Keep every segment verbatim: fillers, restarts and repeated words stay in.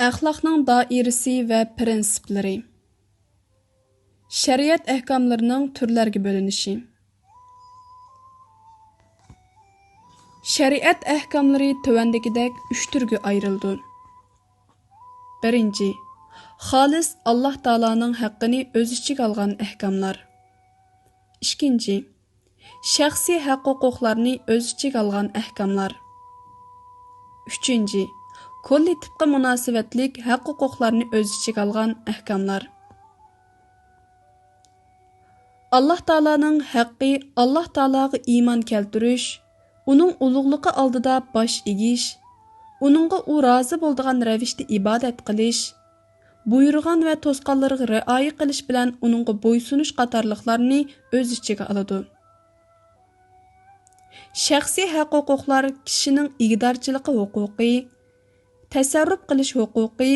ئەخلاقنىڭ دائىرىسى ۋە پىرىنسىپلىرى. شەرىئەت ئەھكاملىرىنىڭ تۈرلەرگە بۆلۈنۈشى. شەرىئەت ئەھكاملىرى تۆۋەندىكىدەك ئۈچ تۈرگە ئايرىلىدۇ. بىرىنچى، خالىس ئاللاھ تائالانىڭ ھەققىنى ئۆز ئىچىگە ئالغان ئەھكاملار. ئىككىنچى، شەخسىي ھەق-ھوقۇقلارنى ئۆز ئىچىگە ئالغان ئەھكاملار. ئۈچىنچى، كوللېكتىپقا مۇناسىۋەتلىك ھەق-ھوقۇقلارنى ئۆز ئىچىگە ئالغان ئەھكاملار. ئاللاھ تائالانىڭ ھەققى، ئاللاھ تائالاغا ئىمان كەلتۈرۈش، ئۇنىڭ ئۇلۇغلۇقى ئالدىدا باش ئېگىش، ئۇنىڭغا ئۇ رازى بولىدىغان رەۋىشتە ئىبادەت قىلىش، بۇيرۇغان ۋە توسقانلىرىغا رىئايە قىلىش بىلەن ئۇنىڭغا بويسۇنۇش قاتارلىقلارنى ئۆز ئىچىگە ئالىدۇ. شەخسىي ھەق-ھوقۇقلار كىشىنىڭ ئىگىدارچىلىقى ھوقۇقى، تەسەررۇپ قىلىش ھوقۇقى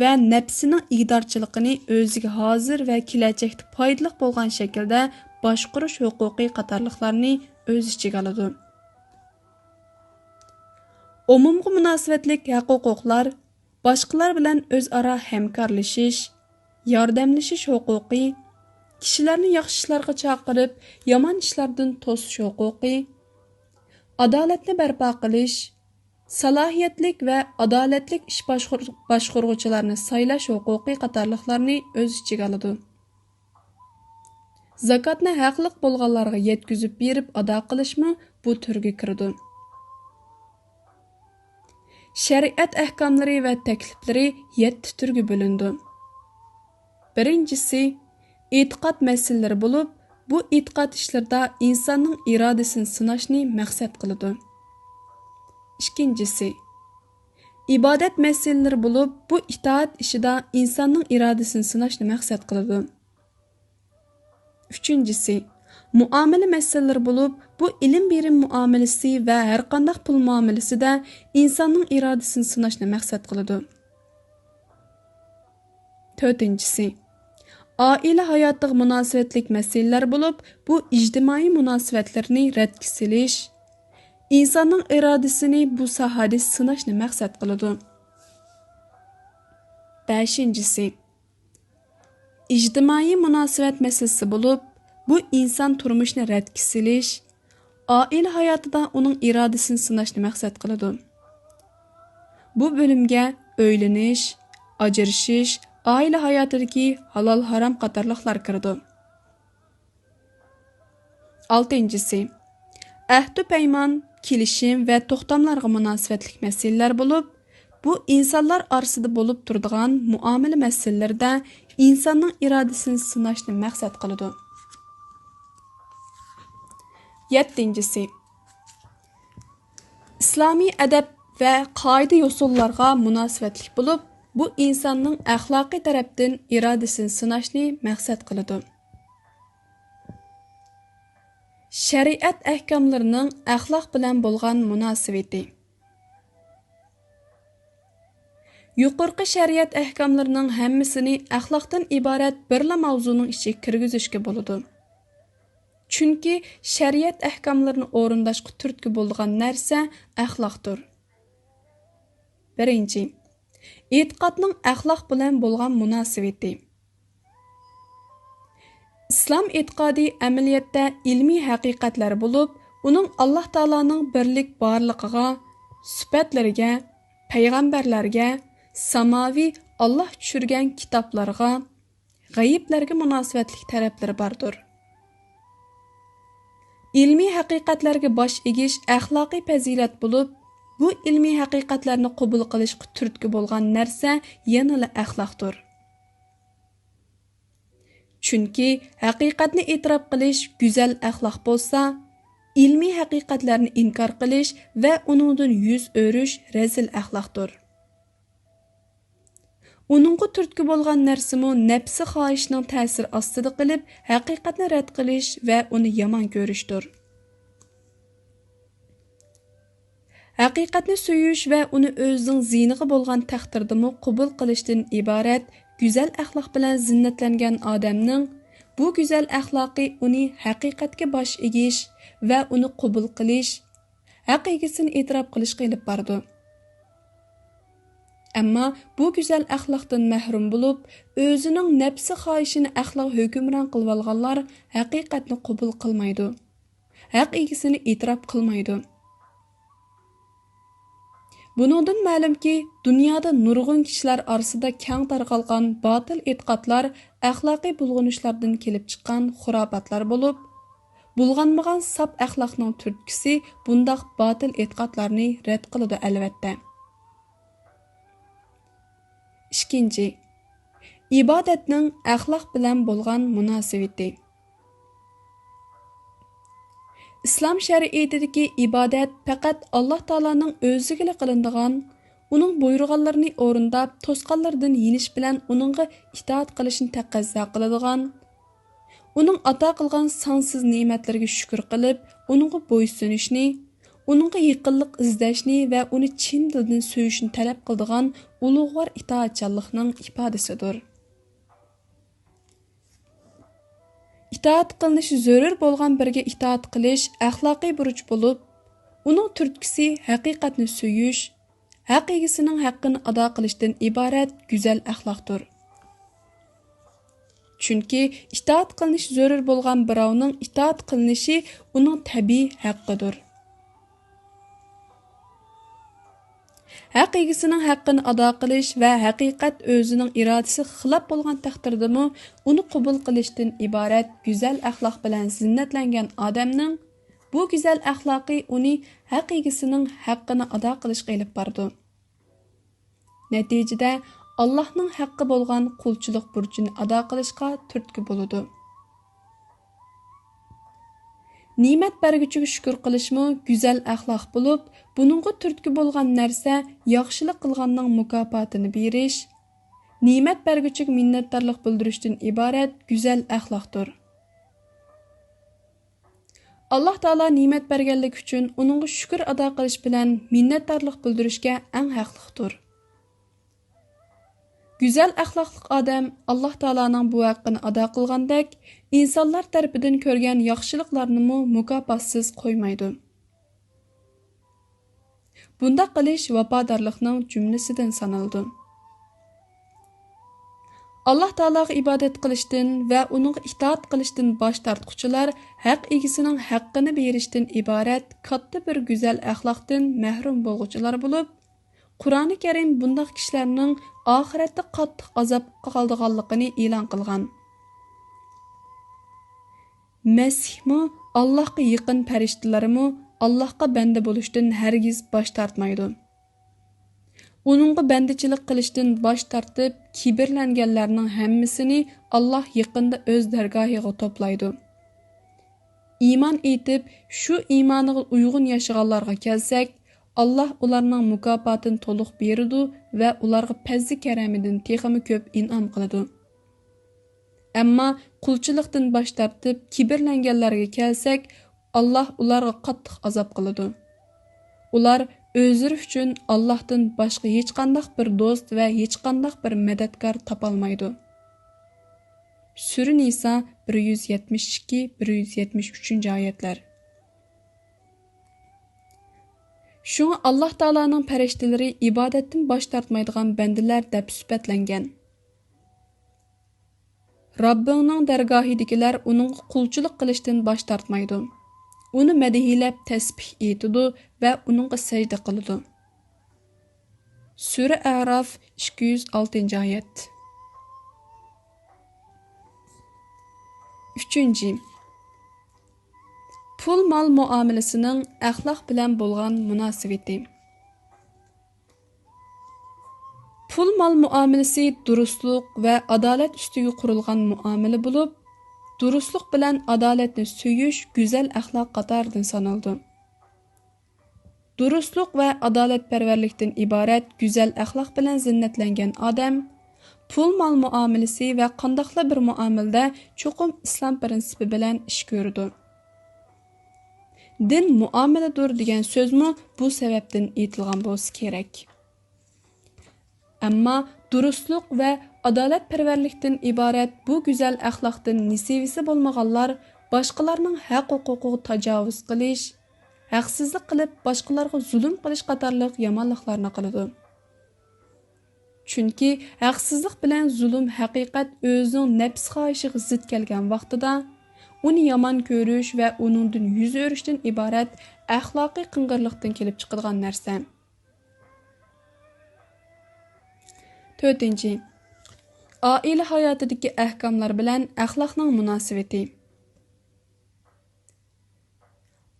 ۋە نەپسىنىڭ ئىگىدارچىلىقىنى ئۆزىگە ھازىر ۋە كېلەچەكتە پايدىلىق بولغان شەكىلدە باشقۇرۇش ھوقۇقى قاتارلىقلارنى ئۆز ئىچىگە ئالىدۇ. ئومۇمغا مۇناسىۋەتلىك ھەق-ھوقۇقلار باشقىلار بىلەن ئۆزئارا ھەمكارلىشىش، ياردەملىشىش ھوقۇقى، كىشىلەرنى ياخشى ئىشلارغا چاقىرىپ، يامان ئىشلاردىن توسۇش ھوقۇقى، ئادالەتنى بەرپا قىلىش، سالاھىيەتلىك ۋە ئادالەتلىك ئىش باشقۇر-، باشقۇرغۇچىلارنى سايلاش ھوقۇقى قاتارلىقلارنى ئۆز ئىچىگە ئالىدۇ. زاكاتنى ھەقلىق بولغانلارغا يەتكۈزۈپ بېرىپ ئادا قىلىشمۇ بۇ تۈرگە كىرىدۇ. شەرىئەت ئەھكاملىرى ۋە تەكلىپلىرى يەتتە تۈرگە بۆلۈنىدۇ. بىرىنچىسى، ئېتىقاد مەسىلىلىرى بولۇپ، بۇ ئېتىقاد ئىشلىرىدا ئىنساننىڭ ئىرادىسىنى سىناشنى مەقسەت قىلىدۇ. ئىككىنچىسى، ئىبادەت مەسىلىلىرى بولۇپ، بۇ ئىتائەت ئىشىدا ئىنساننىڭ ئىرادىسىنى سىناشنى مەقسەت قىلىدۇ. ئۈچىنچىسى، مۇئامىلە مەسىلىلىرى بولۇپ، بۇ ئېلىم بېرىم مۇئامىلىسى ۋە ھەرقانداق پۇل مۇئامىلىسىدە ئىنساننىڭ ئىرادىسىنى سىناشنى مەقسەت قىلىدۇ. تۆتىنچىسى، ئائىلە ھاياتىغا مۇناسىۋەتلىك مەسىلىلەر بولۇپ، بۇ ئىجتىمائىي مۇناسىۋەتلەرنى رەتكە سېلىش، ئىنساننىڭ ئىرادىسىنى بۇ ساھەدە سىناشنى مەقسەت قىلىدۇ. بەشىنچىسى، ئىجتىمائىي مۇناسىۋەت مەسىلىسى بولۇپ، بۇ ئىنسان تۇرمۇشىنى رەتكە سېلىش، ئائىلە ھاياتىدا ئۇنىڭ ئىرادىسىنى سىناشنى مەقسەت قىلىدۇ. بۇ بۆلۈمگە ئۆيلىنىش، ئاجرىشىش، ئائىلە ھاياتىدىكى ھالال-ھارام قاتارلىقلار كىرىدۇ. ئالتىنچىسى، ئەھدۇ پەيمان، كېلىشىم ۋە توختاملارغا مۇناسىۋەتلىك مەسىلىلەر بولۇپ، بۇ ئىنسانلار ئارىسىدا بولۇپ تۇرىدىغان مۇئامىلە مەسىلىلىرىدە ئىنساننىڭ ئىرادىسىنى سىناشنى مەقسەت قىلىدۇ. يەتتىنچىسى، ئىسلامىي ئەدەپ ۋە قائىدە-يوسۇنلارغا مۇناسىۋەتلىك بولۇپ، بۇ ئىنساننىڭ ئەخلاقىي تەرەپتىن ئىرادىسىنى سىناشنى مەقسەت قىلىدۇ. شەرىئەت ئەھكاملىرىنىڭ ئەخلاق بىلەن بولغان مۇناسىۋىتى. يۇقىرىقى شەرىئەت ئەھكاملىرىنىڭ ھەممىسىنى ئەخلاقتىن ئىبارەت بىرلا ماۋزۇنىڭ ئىچىگە كىرگۈزۈشكە بولىدۇ. چۈنكى شەرىئەت ئەھكاملىرىنى ئورۇنداشقا تۈرتكە بولىدىغان نەرسە ئەخلاقتۇر. بىرىنچى، ئېتىقادنىڭ ئەخلاق بىلەن بولغان مۇناسىۋىتى. ئىسلام ئېتىقادى ئەمەلىيەتتە ئىلمىي ھەقىقەتلەر بولۇپ، ئۇنىڭ ئاللاھ تائالانىڭ بىرلىك بارلىقىغا، سۈپەتلىرىگە، پەيغەمبەرلەرگە، ساماۋى ئاللاھ چۈشۈرگەن كىتابلارغا، غەيىبلەرگە مۇناسىۋەتلىك تەرەپلىرى باردۇر. ئىلمىي ھەقىقەتلەرگە باش ئېگىش ئەخلاقىي پەزىلەت بولۇپ، بۇ ئىلمىي ھەقىقەتلەرنى قوبۇل قىلىشقا تۈرتكە بولغان نەرسە يەنىلا ئەخلاقتۇر. چۈنكى ھەقىقەتنى ئېتىراپ قىلىش گۈزەل ئەخلاق بولسا، ئىلمىي ھەقىقەتلەرنى ئىنكار قىلىش ۋە ئۇنىڭدىن يۈز ئۆرۈش رەزىل ئەخلاقتۇر. ئۇنىڭغا تۈرتكە بولغان نەرسىمۇ نەپسى خاھىشنىڭ تەسىرى ئاستىدا قېلىپ، ھەقىقەتنى رەت قىلىش ۋە ئۇنى يامان كۆرۈشتۇر. ھەقىقەتنى سۆيۈش ۋە ئۇنى ئۆزىنىڭ زىينىغا بولغان تەقدىردىمۇ قوبۇل قىلىشتىن ئىبارەت گۈزەل ئەخلاق بىلەن زىننەتلەنگەن ئادەمنىڭ بۇ گۈزەل ئەخلاقى ئۇنى ھەقىقەتكە باش ئېگىش ۋە ئۇنى قوبۇل قىلىش، ھەق ئىگىسىنى ئېتىراپ قىلىشقا ئېلىپ بارىدۇ. ئەمما بۇ گۈزەل ئەخلاقتىن مەھرۇم بولۇپ، ئۆزىنىڭ نەپسى خاھىشىنى ئەخلاق ھۆكۈمران قىلىۋالغانلار ھەقىقەتنى قوبۇل قىلمايدۇ. ھەق ئىگىسىنى ئېتىراپ قىلمايدۇ. بۇنىڭدىن مەلۇمكى، دۇنيادا نۇرغۇن كىشىلەر ئارىسىدا كەڭ تارقالغان باتىل ئېتىقادلار ئەخلاقىي بۇلغىنىشلاردىن كېلىپ چىققان خۇراپاتلار بولۇپ، بۇلغانمىغان ساپ ئەخلاقنىڭ تۈرتكىسى بۇنداق باتىل ئېتىقادلارنى رەت قىلىدۇ، ئەلۋەتتە. ئىككىنچى، ئىبادەتنىڭ ئەخلاق بىلەن بولغان مۇناسىۋىتى. ئىسلام شەرىئىتىدىكى ئىبادەت پەقەت ئاللا تائالانىڭ ئۆزىگىلا قىلىنىدىغان، ئۇنىڭ بۇيرۇغانلىرىنى ئورۇنداپ، توسقانلىرىدىن يېنىش بىلەن ئۇنىڭغا ئىتائەت قىلىشنى تەقەززا قىلىدىغان، ئۇنىڭ ئاتا قىلغان سانسىز نېمەتلىرىگە شۈكۈر قىلىپ، ئۇنىڭغا بويسۇنۇشنى، ئۇنىڭغا يېقىنلىق ئىزدەشنى ۋە ئۇنى چىن دىلدىن سۆيۈشنى تەلەپ قىلىدىغان ئۇلۇغۋار ئىتائەتچانلىقنىڭ ئىپادىسىدۇر. ئىتائەت قىلىنىشى زۆرۈر بولغان بىرىگە ئىتائەت قىلىش ئەخلاقىي بۇرچ بولۇپ، ئۇنىڭ تۈرتكىسى ھەقىقەتنى سۆيۈش، ھەق ئىگىسىنىڭ ھەققىنى ئادا قىلىشتىن ئىبارەت گۈزەل ئەخلاقتۇر. چۈنكى ئىتائەت قىلىنىشى زۆرۈر بولغان بىراۋنىڭ ئىتائەت قىلىنىشى ئۇنىڭ تەبىئىي ھەققىدۇر. ھەق ئىگىسىنىڭ ھەققىنى ئادا قىلىش ۋە ھەقىقەت ئۆزىنىڭ ئىرادىسىگە خىلاپ بولغان تەقدىردىمۇ ئۇنى قوبۇل قىلىشتىن ئىبارەت گۈزەل ئەخلاق بىلەن زىننەتلەنگەن ئادەمنىڭ بۇ گۈزەل ئەخلاقى ئۇنى ھەق ئىگىسىنىڭ ھەققىنى ئادا قىلىشقا ئېلىپ بارىدۇ. نەتىجىدە، ئاللاھنىڭ ھەققى بولغان قۇلچىلىق بۇرچىنى ئادا قىلىشقا تۈرتكە بولىدۇ. نېمەت بەرگۈچىگە شۈكۈر قىلىشمۇ گۈزەل ئەخلاق بولۇپ، بۇنىڭغا تۈرتكە بولغان نەرسە ياخشىلىق قىلغاننىڭ مۇكاپاتىنى بېرىش، نېمەت بەرگۈچىگە مىننەتدارلىق بىلدۈرۈشتىن ئىبارەت گۈزەل ئەخلاقتۇر. ئاللاھ تائالا نېمەت بەرگەنلىكى ئۈچۈن ئۇنىڭغا شۈكۈر ئادا قىلىش بىلەن مىننەتدارلىق بىلدۈرۈشكە ئەڭ ھەقلىقتۇر. گۈزەل ئەخلاقلىق ئادەم ئاللاھ تائالانىڭ بۇ ھەققىنى ئادا قىلغاندەك، ئىنسانلار تەرىپىدىن كۆرگەن ياخشىلىقلارنىمۇ مۇكاپاتسىز قويمايدۇ. بۇنداق قىلىش ۋاپادارلىقنىڭ جۈملىسىدىن سانىلىدۇ. ئاللاھ تائالاغا ئىبادەت قىلىشتىن ۋە ئۇنىڭغا ئىتائەت قىلىشتىن باش تارتقۇچىلار ھەق ئىگىسىنىڭ ھەققىنى بېرىشتىن ئىبارەت كاتتا بىر گۈزەل ئەخلاقتىن مەھرۇم بولغۇچىلار بولۇپ، قۇرئانى كەرىم بۇنداق كىشىلەرنىڭ ئاخىرەتتە قاتتىق ئازابقا قالىدىغانلىقىنى ئېلان قىلغان. مەسىھمۇ، ئاللاھقا يېقىن پەرىشتىلەرمۇ ئاللاھقا بەندە بولۇشتىن ھەرگىز باش تارتمايدۇ. ئۇنىڭغا بەندىچىلىك قىلىشتىن باش تارتىپ، كىبىرلەنگەنلەرنىڭ ھەممىسىنى ئاللاھ يېقىندا ئۆز دەرگاھىغا توپلايدۇ. ئىمان ئېيتىپ، شۇ ئىمانىغا ئۇيغۇن ياشىغانلارغا كەلسەك، ئاللاھ ئۇلارنىڭ مۇكاپاتىنى تولۇق بېرىدۇ ۋە ئۇلارغا پەزلى كەرەمىدىن تېخىمۇ كۆپ ئىنئام قىلىدۇ. ئەمما قۇلچىلىقتىن باش تارتىپ كىبىرلەنگەنلەرگە كەلسەك، ئاللاھ ئۇلارغا قاتتىق ئازاب قىلىدۇ. ئۇلار ئۆزلىرى ئۈچۈن ئاللاھتىن باشقا ھېچقانداق بىر دوست ۋە ھېچقانداق بىر مەدەتكار تاپالمايدۇ. سۈرە نىسا، بىر يۈز يەتمىش ئىككى، بىر يۈز يەتمىش ئۈچىنچى ئايەتلەر. شۇڭا ئاللاھ تائالانىڭ پەرىشتىلىرى ئىبادەتتىن باش تارتمايدىغان بەندىلەر دەپ سۈپەتلەنگەن. رەببىڭنىڭ دەرگاھىدىكىلەر ئۇنىڭغا قۇلچىلىق قىلىشتىن باش تارتمايدۇ. ئۇنى مەدھىيلەپ تەسبىھ ئېيتىدۇ ۋە ئۇنىڭغا سەجدە قىلىدۇ. سۈرە ئەراف، ئىككى يۈز ئالتىنچى ئايەت. ئۈچىنچى، پۇل مال مۇئامىلىسىنىڭ ئەخلاق بىلەن بولغان مۇناسىۋىتى. پۇل مال مۇئامىلىسى دۇرۇسلۇق ۋە ئادالەت ئۈستىگە قۇرۇلغان مۇئامىلە بولۇپ، دۇرۇسلۇق بىلەن ئادالەتنى سۆيۈش گۈزەل ئەخلاق قاتارىدىن سانىلىدۇ. دۇرۇسلۇق ۋە ئادالەتپەرۋەرلىكتىن ئىبارەت گۈزەل ئەخلاق بىلەن زىننەتلەنگەن ئادەم، پۇل مال مۇئامىلىسى ۋە قانداقلا بىر مۇئامىلىدە چوقۇم ئىسلام پىرىنسىپى بىلەن ئىش كۆرىدۇ. دىن مۇئامىلىدۇر دېگەن سۆزمۇ بۇ سەۋەبتىن ئېيتىلغان بولسا كېرەك. ئەمما دۇرۇسلۇق ۋە ئادالەتپەرۋەرلىكتىن ئىبارەت بۇ گۈزەل ئەخلاقتىن نېسىۋىسى بولمىغانلار باشقىلارنىڭ ھەق ھوقۇقىغا تاجاۋۇز قىلىش، ھەقسىزلىق قىلىپ باشقىلارغا زۇلۇم قىلىش قاتارلىق يامانلىقلارنى قىلىدۇ. چۈنكى ھەقسىزلىق بىلەن زۇلۇم ھەقىقەت ئۆزىنىڭ نەپس خاھىشىغا زىت كەلگەن ۋاقتىدا، ئۇنى يامان كۆرۈش ۋە ئۇنىڭدىن يۈز ئۆرۈشتىن ئىبارەت ئەخلاقىي قىڭغىرلىقتىن كېلىپ چىقىدىغان نەرسە. تۆتىنچى، ئائىلە ھاياتىدىكى ئەھكاملار بىلەن ئەخلاقنىڭ مۇناسىۋىتى.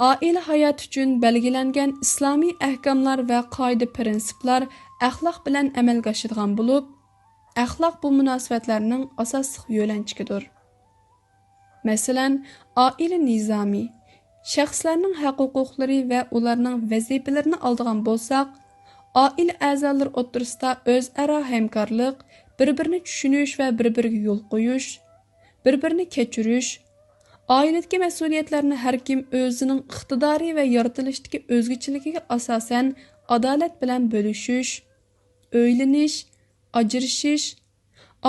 ئائىلە ھاياتى ئۈچۈن بەلگىلەنگەن ئىسلامىي ئەھكاملار ۋە قائىدە-پىرىنسىپلار ئەخلاق بىلەن ئەمەلگە ئاشىدىغان بولۇپ، ئەخلاق بۇ مۇناسىۋەتلەرنىڭ ئاساسلىق يۆلەنچۈكىدۇر. مەسىلەن، ئائىلە نىزامى، شەخسلەرنىڭ ھەق-ھوقۇقلىرى ۋە ئۇلارنىڭ ۋەزىپىلىرىنى ئالىدىغان بولساق، ئائىلە ئەزالىرى ئوتتۇرىسىدا ئۆزئارا ھەمكارلىق، بىر-بىرىنى چۈشىنىش ۋە بىر-بىرىگە يول قويۇش، بىر-بىرىنى كەچۈرۈش، ئائىلىدىكى مەسئۇلىيەتلەرنى ھەر كىم ئۆزىنىڭ ئىقتىدارى ۋە يارىتىلىشتىكى ئۆزگىچىلىكىگە ئاساسەن ئادالەت بىلەن بۆلۈشۈش، ئۆيلىنىش، ئاجرىشىش،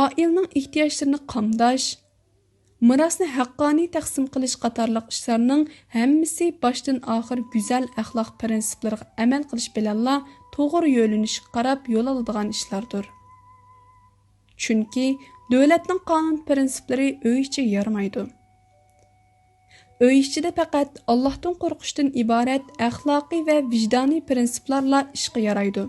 ئائىلىنىڭ ئېھتىياجلىرىنى قامداش، مىراسنى ھەققانىي تەقسىم قىلىش قاتارلىق ئىشلارنىڭ ھەممىسى باشتىن ئاخىر گۈزەل ئەخلاق پىرىنسىپلىرىغا ئەمەل قىلىش بىلەنلا توغرا يۆنىلىشكە قاراپ يول ئالىدىغان ئىشلاردۇر. چۈنكى دۆلەتنىڭ قانۇن پىرىنسىپلىرى ئۆي ئىچىگە يارىمايدۇ. ئۆي ئىچىدە پەقەت ئاللاھتىن قورقۇشتىن ئىبارەت ئەخلاقىي ۋە ۋىجدانىي پىرىنسىپلارلا ئىشقا يارايدۇ.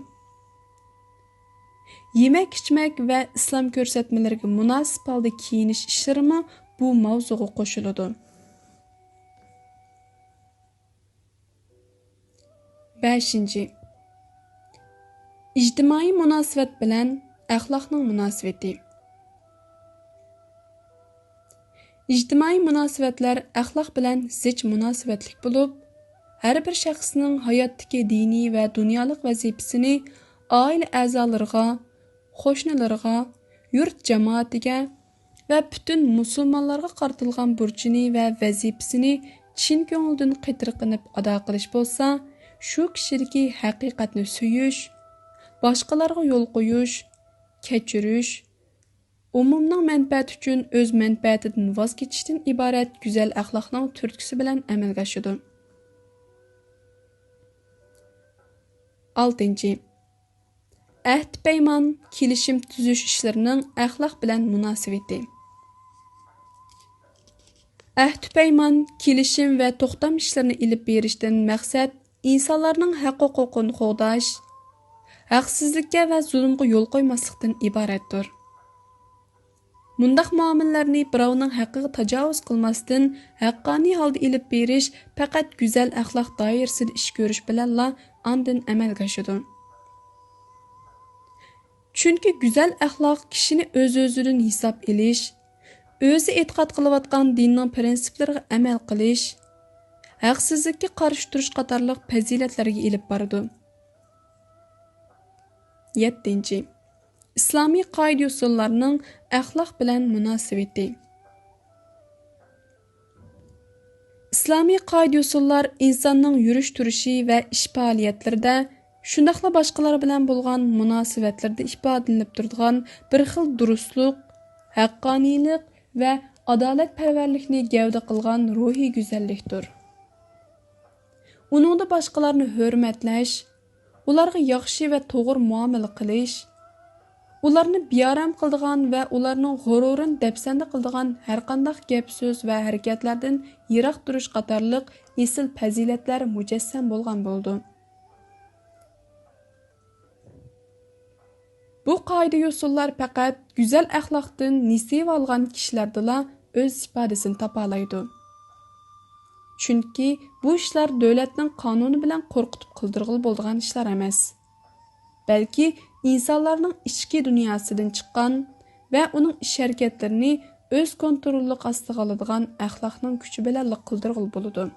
يېمەك-ئىچمەك ۋە ئىسلام كۆرسەتمىلىرىگە مۇناسىپ ھالدا كىيىنىش ئىشلىرىمۇ بۇ ماۋزۇغا قوشۇلىدۇ. بەشىنچى، ئىجتىمائىي مۇناسىۋەت بىلەن ئەخلاقنىڭ مۇناسىۋىتى. ئىجتىمائىي مۇناسىۋەتلەر ئەخلاق بىلەن زىچ مۇناسىۋەتلىك بولۇپ، ھەر بىر شەخسنىڭ ھاياتتىكى دىنىي ۋە دۇنيالىق ۋەزىپىسىنى ئائىلە ئەزالىرىغا، قوشنىلىرىغا، يۇرت جامائىتىگە ۋە پۈتۈن مۇسۇلمانلارغا قارىتىلغان بۇرچىنى ۋە ۋەزىپىسىنى چىن كۆڭۈلدىن قېتىرقىنىپ ئادا قىلىش بولسا، شۇ كىشىدىكى ھەقىقەتنى سۆيۈش، باشقىلارغا يول قويۇش، كەچۈرۈش، ئومۇمنىڭ مەنپەئەتى ئۈچۈن ئۆز مەنپەئەتىدىن ۋاز كېچىشتىن ئىبارەت گۈزەل ئەخلاقنىڭ تۈرتكىسى بىلەن ئەمەلگە ئاشىدۇ. ئالتىنچى، ئەھدى پەيمان، كېلىشىم تۈزۈش ئىشلىرىنىڭ ئەخلاق بىلەن مۇناسىۋىتى. ئەھدى پەيمان، كېلىشىم ۋە توختام ئىشلىرىنى ئېلىپ بېرىشتىن مەقسەت ئىنسانلارنىڭ ھەق-ھوقۇقىنى قوغداش، ھەقسىزلىككە ۋە زۇلۇمغا يول قويماسلىقتىن ئىبارەتتۇر. مۇنداق مۇئامىلىلەرنى بىراۋنىڭ ھەققىگە تاجاۋۇز قىلماستىن، ھەققانىي ھالدا ئېلىپ بېرىش پەقەت گۈزەل ئەخلاق دائىرىسىدە ئىش كۆرۈش بىلەنلا ئاندىن ئەمەلگە ئاشىدۇ. چۈنكى گۈزەل ئەخلاق كىشىنى ئۆز-ئۆزىدىن ھېساب ئېلىش، ئۆزى ئېتىقاد قىلىۋاتقان دىننىڭ پىرىنسىپلىرىغا ئەمەل قىلىش، ھەقسىزلىككە قارشى تۇرۇش قاتارلىق پەزىلەتلەرگە ئېلىپ بارىدۇ. يەتتىنچى، ئىسلامىي قائىدە-يوسۇنلارنىڭ ئەخلاق بىلەن مۇناسىۋىتى. ئىسلامىي قائىدە-يوسۇنلار ئىنساننىڭ يۈرۈش-تۇرۇشى ۋە ئىش-پائالىيەتلىرىدە، شۇنداقلا باشقىلار بىلەن بولغان مۇناسىۋەتلىرىدە ئىپادىلىنىپ تۇرىدىغان بىر خىل دۇرۇسلۇق، ھەققانىيلىق ۋە ئادالەتپەرۋەرلىكنى گەۋدە قىلغان روھىي گۈزەللىكتۇر. ئۇنىڭدا باشقىلارنى ھۆرمەتلەش، ئۇلارغا ياخشى ۋە توغرا مۇئامىلە قىلىش، ئۇلارنى بىئارام قىلىدىغان ۋە ئۇلارنىڭ غۇرۇرىنى دەپسەندە قىلىدىغان ھەرقانداق گەپ-سۆز ۋە ھەرىكەتلەردىن يىراق تۇرۇش قاتارلىق ئېسىل پەزىلەتلەر مۇجەسسەم بولغان بولىدۇ. بۇ قائىدە-يوسۇنلار پەقەت گۈزەل ئەخلاقتىن نېسىۋە ئالغان كىشىلەردىلا ئۆز ئىپادىسىنى تاپالايدۇ. چۈنكى بۇ ئىشلار دۆلەتنىڭ قانۇنى بىلەن قورقۇتۇپ قىلدۇرغىلى بولىدىغان ئىشلار ئەمەس، بەلكى ئىنسانلارنىڭ ئىچكى دۇنياسىدىن چىققان ۋە ئۇنىڭ ئىش-ھەرىكەتلىرىنى ئۆز كونتروللۇقى ئاستىغا ئالىدىغان ئەخلاقنىڭ كۈچى بىلەنلا قىلدۇرغىلى بولىدۇ.